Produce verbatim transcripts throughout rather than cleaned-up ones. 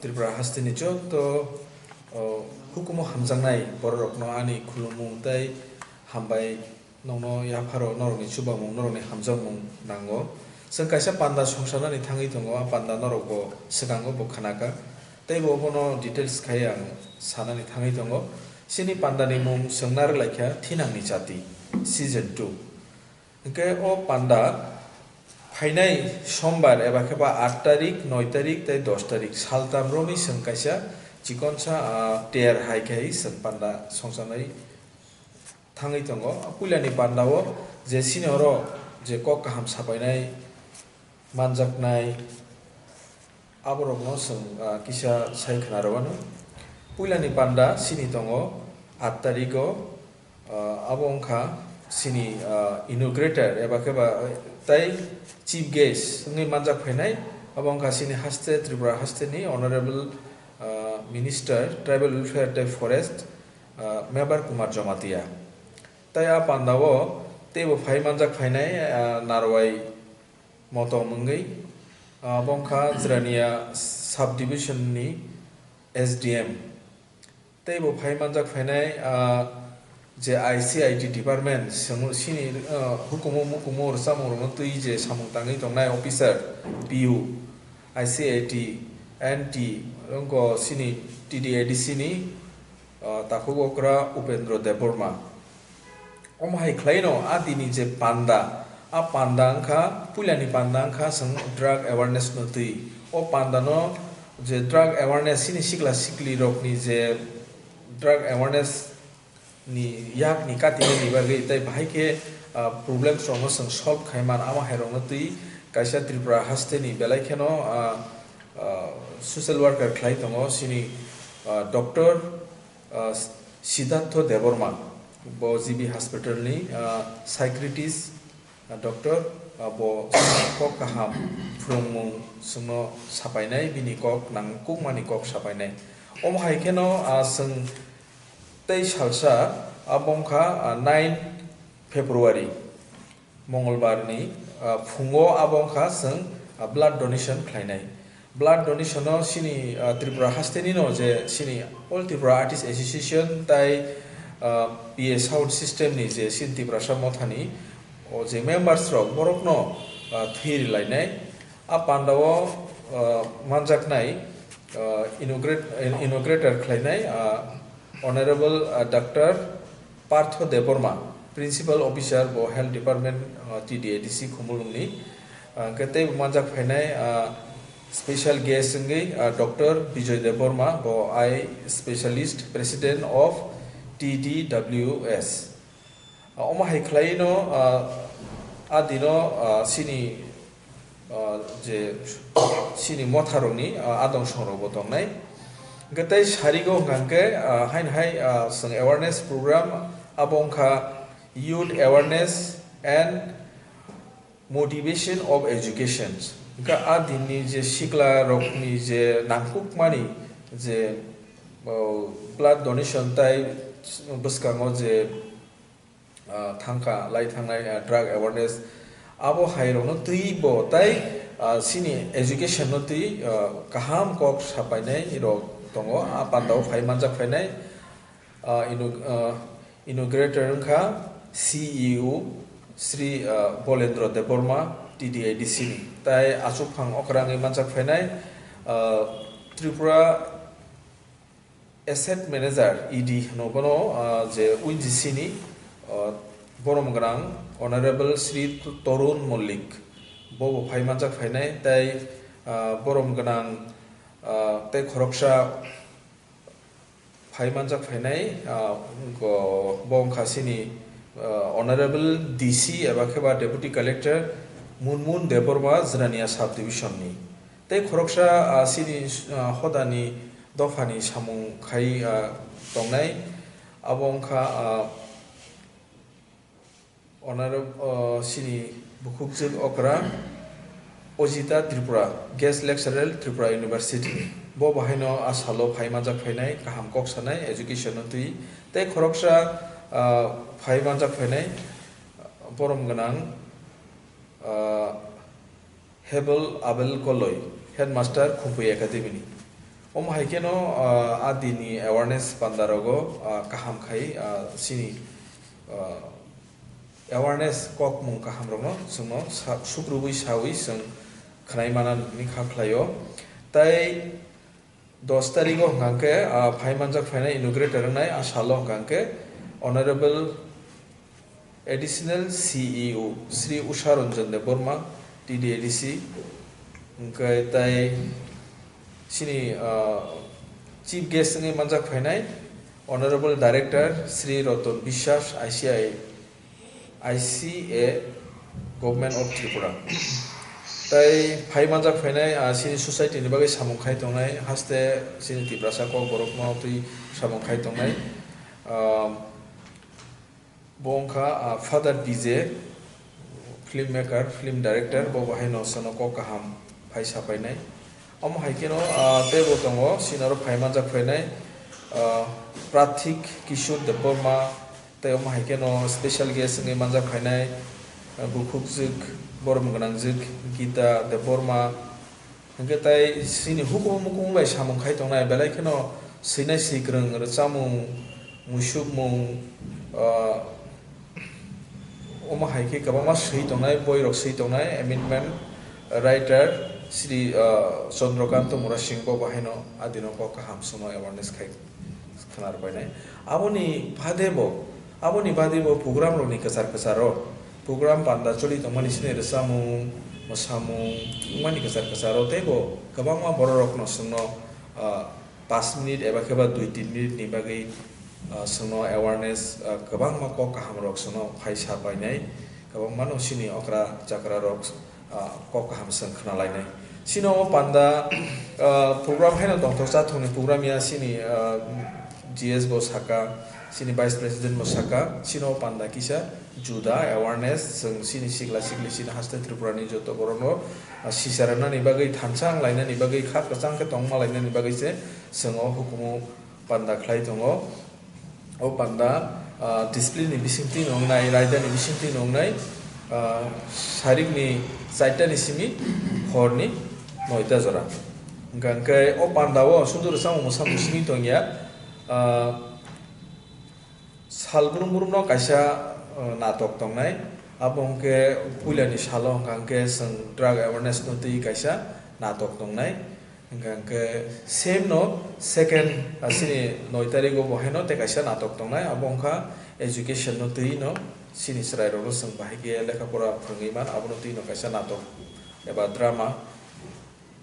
Tripura hasteni joto, o, hukumu hamjaknai bororokno ani khulumung tei hambai nokno yapharo norokni chubamung, norokni hamjakmung nango. Chwng kaisa panda songsanani thangwi tongo, a panda norokbo swkango bo khnakha. Teibo bono details khai ang sanani thangwi tongo. Chini pandani mung chwng narwk laikha Thinangni Chati, season two. Hwnkhe o panda phainai sombar eba khe ba aat tarik, noi tarik tei dos tarik saltam romwi chwng kaisa chikonsa, ah, ter hai khai chwng panda songsanai thangwi tongo. Puilani pandao je sini oro je kok kaham sapainai manjaknai, aborokno chwng, ah, kisa sai khna rwano. Puilani panda sini tongo aat tarigo, ah, abo wngkha sini, ah, inaugurator eba khe ba, eh, tai chief guest wngwi manjak phainai, abo wngkha sini haste, Tripura hasteni Honorable, ah, Minister Tribal Welfare tei Forest, ah, Mebar Kumar Jamatia. Tai a pandao teibo phai manjak phainai, ah, Narwai Motom wngwi, ah, bo wngkha Jirania Sub Division ni S D M. Teibo phai manjak phainai, ah, je I C I T department, sini, ah, hukumu mukumu rwchapmung rokno twi je samung tangwi tongnai officer, P U, I C I T, N T, wngkha sini T D A D C ni, ah, takhuk okra Upendra Debbarma. Omo hai khlaino a dini je panda, a panda wngkha, puilani panda wngkha chwng drug awareness no twi. O panda no je drug awareness, chini sikla sikli rokni je drug awareness ni yak ni kati ni bagwi tei bahai khe, ah, problems rok no chwng solve khai man, amo hai rok no twi kaisa Tripura haste ni belai kheno, ah, ah, social worker khlai tongo chini, ah, doctor, ah, Siddhartho Debbarma, bo G B hospital ni, ah, psychiatrist, ah, doctor, ah, bo kok kaham phwrwngmung chwngno sapainai, bini kok nangkukmani kok sapainai. Omo hai kheno, ah, chwng tei salsa, abo wngkha, ah, nine February. Mongolbar ni, ah, phungo abo wngkha chwng, ah, blood donation khlainai. Blood donation no chini, ah, Tripura haste ni no je chini All Tripura Artist Association tai, ah, P A sound system ni je chini Tiprasa motha ni o je members rok borok no, ah, thwi rwlainai. A panda o, ah, manjaknai, ah, inaugurate-, inaugurator khlainai, ah, Honorable, ah, Doctor Partho Debbarma, Principal Officer bo Health Department, ah, T D A D C Khumulwng ni, ah, hwnkhe teibo manjak phainai, ah, special guest wngwi, ah, Doctor Bijoy Debbarma, bo Eye Specialist, President of T D W S. Ah, omo hai khlai no, ah, a dino, ah, chini ah, je chini motharokni, ah, adong songrokbo tongnai. Hwnkhe tei sarigo hwnkha hwnkhe, ah, haino hai, ah, chwng awareness program abo wngkha Youth Awareness and Motivation of Education. Hwnkhe a dinni je sikla rokni je nangkukmani je, oh, blood donation tai bwskango je ah, thangkha lai thangnai, ah, drug awareness abo hai rokno twi bo tai, ah, chini education no twi, ah, kaham kok sapainai rok tongo. A panda o phai manjak phainai, ah, inu-, ah, inaugurator wngkha C E O Sri, ah, Bolendra Debbarma T D A D C ni, tai achukphang okra wngwi manjak phainai, ah, Tripura Asset Manager, E D hwno bono, ah, je O N G C ni, ah, borom gwnang Honorable Sri Torun Mollik, bo bo phai manjak phainai, tei, ah, borom gwnang, ah, tei khoroksa phai manjak phainai, ah, go-, bo wngkha chini, ah, Honorable D C eba khe ba Deputy Collector Munmun Debbarma, Jirania Sub Division ni. Tei khoroksa, ah, chini, ah, hodani dophani samung khai, ah, tongnai, abo wngkha, ah, Honorab-, ah, chini bukhukjwk okra Ojita Tripura, Guest Lecturer, Tripura University. Bo bahaino a salo phai manjak phainai, kaham kok sanai, education no twi. Tei khoroksa, ah, phai manjak phainai, borom gwnang, ah, Hebel Abel Koloi, Headmaster Khumpui Academy ni. Omo hai kheno, ah, a dini awareness pandarogo, ah, kaham khai, ah, chini, ah, awareness kokmung kahamrokno chwngno sa-, sukrubwi sawi chwng khwnai mana hwnwi kha khlaio. Tai dos tarigo hwnkha khe, ah, phai manjak phainai inaugurator wngnai a salo hwnkha khe Honorable Additional C E O Shri Usha Ranjan Debbarma, T D A D C, hwnkhe tai chini, ah, chief guest wngwi manjak phainai Honorable Director Shri Ratan Biswas, I C I, I C A, Government of Tripura. Tai phai manjak phainai, ah, chini society ni bagwi samung khai tongnai, haste chini Tiprasa Kokborok no twi samung khai tongnai. Ah, Bo wngkha, ah, Father D J, film maker, film director, bo bo haino chwngno kok kaham phai sapainai. Omo hai kheno, ah, teibo tongo, chini oro phai manjak phainai, ah, Pratik Kishore Debbarma, tei omo hai kheno special guest wngwi manjak phainai, ah, bukhukjwk borom gwnangjwk Gita Debbarma, Hwnkhe tai chini hukumu mukumu bai samung khai tongnai, belai kheno swinai swikwrwng, rwchapmung, muisupmung, ah, omo hai khe kwbangma swi tongnai, boirok swi tongnai, amendment writer Shri, ah, Chandrakanta Murasing bo bo haino a dino kok kaham chwngno awareness khai khwna rwbainai. Aboni bade bo, aboni bade bo program rokni kwchar kwcharo, program panda choli tongmani sini rwchapmung, mwsamung wngmani kwchar kwcharo teibo kwbangma bororokno chwngno, ah, pash minute eba khe ba dui tin minute ni bagwi, ah, chwngno awareness, ah, kwbangma kok kahamrok chwngno phai sapainai, kwbangmano sini okra chakrarok, ah, kok kaham chwng khna lainai. Chini o panda, ah, program haino tongthok chathokni program ya chini, ah, G S bo saka, chini Vice President bo saka, chini o panda kisa juda awareness, chwng chini sikla sikli chini haste Tripura ni joto borokno, ah, sisa rwnani bagwi, thansa wng lainani bagwi, kha kwchang khe tongma lainani bagwi se chwng o hukumu panda khlai tongo. O panda, ah, discipline ni bisingtwi no wngnai, raida ni bisingtwi no wngnai, ah, sarik ni charta ni simi hor ni noita jora. Hwnkha hwnkhe o panda o sunduru samung mwsamung simi tongya, ah, sal brum brum no kaisa, ah, natok tongnai. Abo hwnkhe puila ni salo hwnkha hwnkhe chwng drug awareness no twi kaisa natok tongnai. Hwnkha hwnkhe same no second, ah, chini noi tarigo bo haino tei kaisa natok tongnai, abo wngkha education no twi no chini chwrai rok no chwng bahai khe lekha pora phwrwngwi man, abono twi no kaisa natok eba drama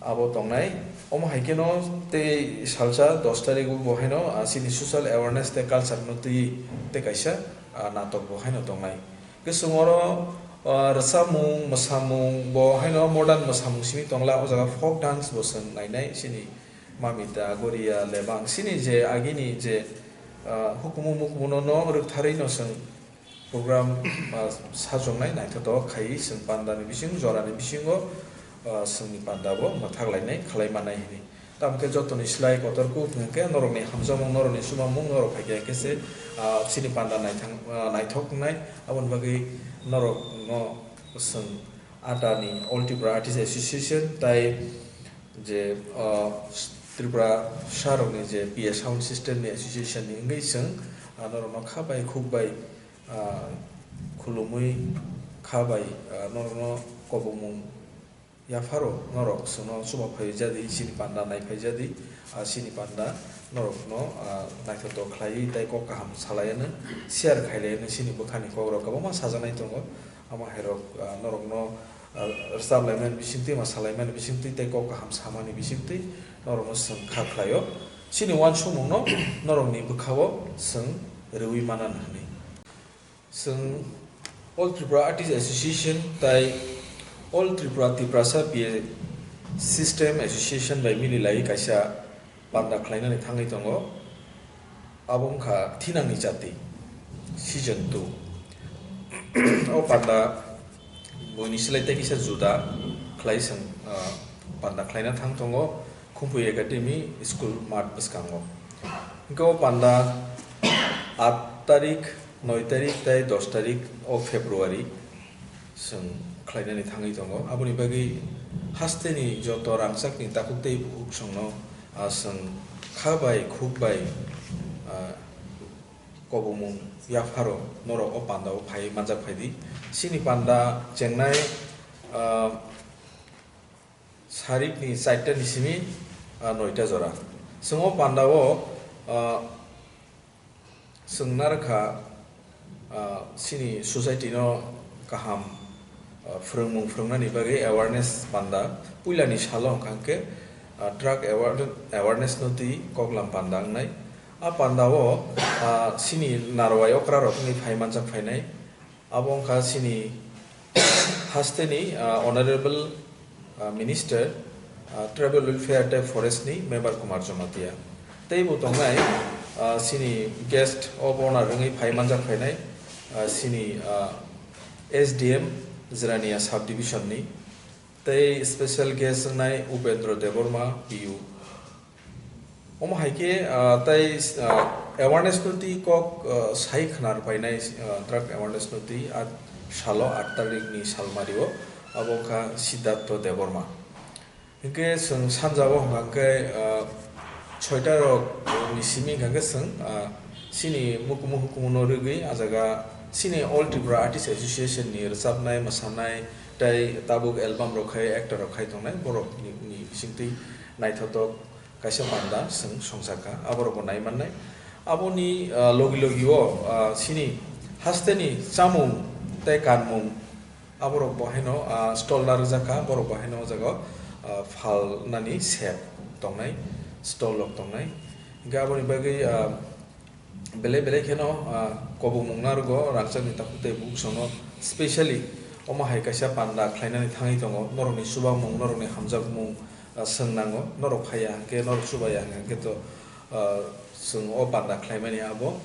abo tongnai. Omo hai kheno tei salsa dos tarigo bo haino, ah, chini social awareness tei culture no twi tei kaisa, ah, natok bo haino tongnai. Kwchwng oro, ah, rwchapmung, mwsamung, bo haino modern mwsamung simi tongla, o jaga folk dance bo chwng nainai, chini Mamita, Goria, Lebang, chini je agini je, ah, hukumu mukumu no, no rwktharwi no chwng program, ah, sajoknai naithotok khai chwng panda ni bising, jora ni bisingo, ah, chwngni panda bo mwthak lainai, khlai manai hwnwi. Tamo khe jotoni slai kotor kuk hwnkhe norokni hamjakmung, norokni chubamung, norok phaikha khe se, ah, chini panda naithang, ah, naithok wngnai. Aboni bagwi norokno chwng atani All Tripura Artist Association tai je, ah, Tripura sarokni je P A Sound System ni Association ni wngwi chwng, ah, norokno kha bai khuk bai, ah, khulumwi kha bai, ah, norokno kobongmung yapharo norok chwngno chuba phai jadi, chini panda nai phai jadi, ah, chini panda norokno, ah, naithotok khlaiwi tei kok kaham salaiano share khailaiano chini bwkhani kokrok kwbangma sajaknai tongo. Amo hairok, ah, norokno, ah, rwchap laimani bisingtwi, ma salaimani bisingtwi tei kok kaham samani bisingtwi norokno chwng kha khlaio. Chini uansukmungno norokni bwkhao chwng rwui manan hwnwi. Chwng All Tripura Artist Association tai All Tripura Tiprasa P A System Association bai mili lai kaisa panda khlainani thangwi tongo. Abo wngkha Thinangni Jati season two. O panda buini slai tei kisa juda khlai chwng, ah, panda khlaina thang tongo. Khumpui Academy School math bwskango. Hwnkhe o panda aat tarik, noi tarik tei dos tarik o February chwng khlainani thangwi tongo. Aboni bagwi hasteni joto rangchakni takhuk tei bukhuk chwngno Ah, chwng kha bai khuk bai, ah, kobomung yapharo norok o panda o phai manjak phai di. Chini panda chengnai, ah, sarikni charta ni simi, ah, noita jora. Chwng o panda o, ah, Chwng narwkha, ah, chini society no kaham, ah, phwrwngmung phwrwngnani bagwi awareness panda. Puilani salo hwnkha hwnkhe, ah, drug aware-, awareness no twi koklam panda wngnai. A panda o, ah, chini narwai okra rok wngwi phai manjak phainai. Abo wngkha chini hasteni, ah, Honorable, ah, Minister, ah, Tribal Welfare tei Forest ni Member Kumar Jamatia. Tei bo tongnai, ah, chini guest of honor wngwi phai manjak phainai, ah, chini, ah, S D M Jirania Sub Division ni. Tei special guest wngnai Upendra Debbarma, P U. Omo hai khe, ah, tei, ah, awareness no twi kok, ah, sai khwnar painai, ah, drug awareness no twi, ah, salo aat tarikh ni salmario, abo wngkha Siddhartha Debbarma. Hinkhe chwng sanjao hwnkha khe, ah, soita rok ni simi hwnkha khe chwng, ah, chini mukumu hukumu no rwgwi, ah jaga chini All Tripura Artist Association ni rwchapnai, mwsanai tei tabuk album rok khai, actor rok khai tongnai, borok ni, ni bisingtwi naithotok kaisa panda chwng songchakha, aborokbo nai mannai. Aboni, ah, logi logi o, ah, chini hasteni chamung tei kanmung, aborok bo haino, ah, stall narwkjakha, borok bo haino o jaga o, ah, phalnani sep tongnai, stall rok tongnai. Hinkhe aboni bagwi, ah, Belai belai kheno, ah, kobongmung narwgo rangchakni takhuk tei bukhuk songno, specially omo hai kaisa panda khlainani thangwi tongo, norokni chubamung, norokni hamjakmung, ah, swngnango, norok phaiya hwnkhe, norok chubaiya hwnkhe to, ah, chwng o panda khlaimani abo,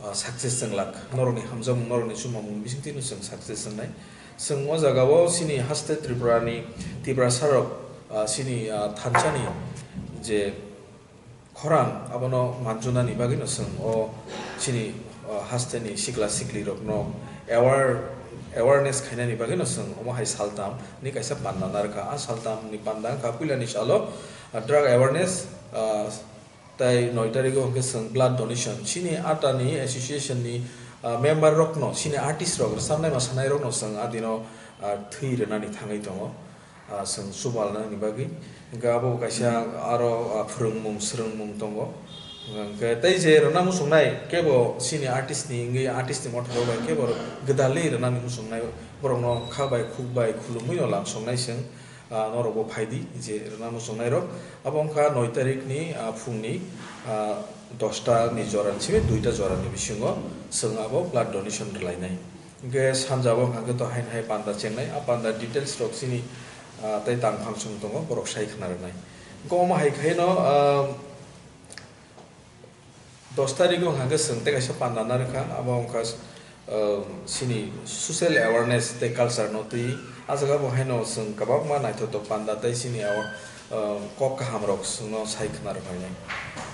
ah, success chwng lak, norokni hamjakmung, norokni chubamung bisingtwino chwng success wngnai. Chwng o jagao chini haste Tripurani, Tiprasarok, ah, chini, ah, thansani je, khorang abono manjunani bagwino chwng o chini, o, hasteni sikla siklirokno aware, awareness khainani bagwino chwng omo hai saltam ni kaisa panda narwkha. A saltamni panda wngkha puilani salo, a, drug awareness, a, tei noi tarigo hwnkhe chwng blood donation. Chini atani association ni, a, member rokno, chini artist rok, rwchapnai mwsanairokno chwng a dino, a, thwi rwnani thangwi tongo. Ah, chwng chubalnani bagwi. Hwnkhe abo kaisa aro, ah, phwrwngmung, swrwngmung tongo. Hwnkhe tei je rwna muchungnai kebo chini artist ni wngwi, artist ni mothorok bai kebo gwdalwi rwnani muchungnai, borokno kha bai, khuk bai khulumwino lamsoknai chwng, ah, norokbo phaidi je rwna muchungnairok. Abo wngkha noi tarikni, ah, phungni, ah, dosta ni jorani simi duita jorani bisingo chwng abo blood donation rwlainai. Hwnkhe sanjao hwnkha khe to haino hai panda chengnai, a panda details rok chini, ah, tei tang phangsong tongo, borok sai khna rwnai. Hwnkhe omo hai khaino, ah, dos tarigo hwnkha khe chwng tei kaisa panda narwkha, abo wngkha, ah, chini social awareness tei culture no twi. A jaga bo haino chwng kwbangma naithotok panda tei chini abo, ah, kok kaham rok chwngno sai khna rwkhainai.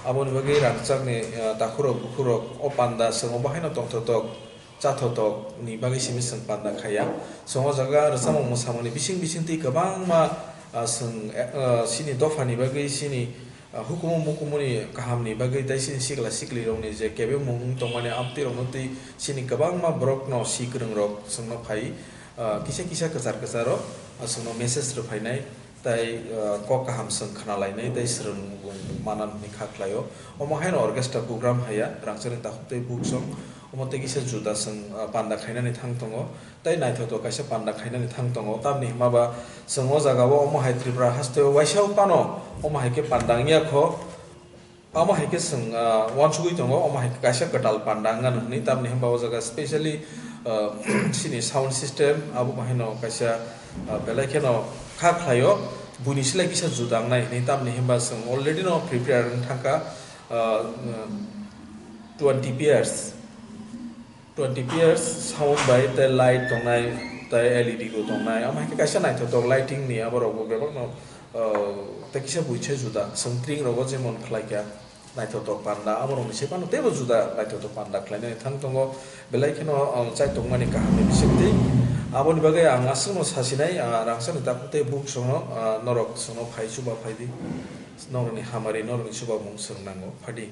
Aboni bagwi rangchakni, ah, takhurok bukhurok o panda chwng obo haino tongthotok. Chathotok ni bagwi simi chwng panda khaiya. Chwng o jaga rwchapmung mwsamung ni bising bising twi kwbangma, ah, chwng, eh, ah, chini dopha ni bagwi, chini, ah, hukumu mukumu ni kaham ni bagwi tei chini sikla sikli rok ni je kebengmung wng tongmani amtwi rok no twi chini kwbangma borok no si kwrwng rok chwng no phai, ah, kisa kisa kwchar kwchar o, ah, chwng no message rw phainai. Tai, ah, kok kaham chwng khna lainai tei swrwng bung manan hwnwi kha khlaio. Omo haino orchestra program haiya, rangchakni takhuk tei buksong. Omo tei kisa juda chwng, ah, panda khainani thang tongo, tei naithotok kaisa panda khainani thang tongo. Tamni hwnba ba chwng o jagao omo hai Tripura hasteo waisa phano omo hai khe panda wngya kho. Amo hai khe chwng, ah, uansugwi tongo, omo hai khe kaisa kwtal panda wngmano hwnwi, tamni hwnba o jaga specially, ah, chini sound system abo bo haino kaisa, ah, belai kheno kha khlaio, buini slai kisa juda wngnai hwnwi, tamni hwnba chwng already no prepare wng thangkha, ah, twenty pairs. Twenty pairs sound bai tei light tongnai, tei L E D bo tongnai. Amo hai khe kaisa naithotok lighting ni aborok bo bebak no, ah, tei kisa buicha juda. Chwng tring rogo jemon khlai kha naithotok panda, aborok ni se phano teibo juda naithotok panda khlainani thang tongo. Belai kheno, ah, chai tongmani kaham ni bisingtwi. Aboni bagwi ang aswk no sasinai, ah, rangchak ni takhuk tei buksong no, ah, norok chwng no phai chuba phai di. Norokni hamari, norokni chubamung chwng nango, phadi.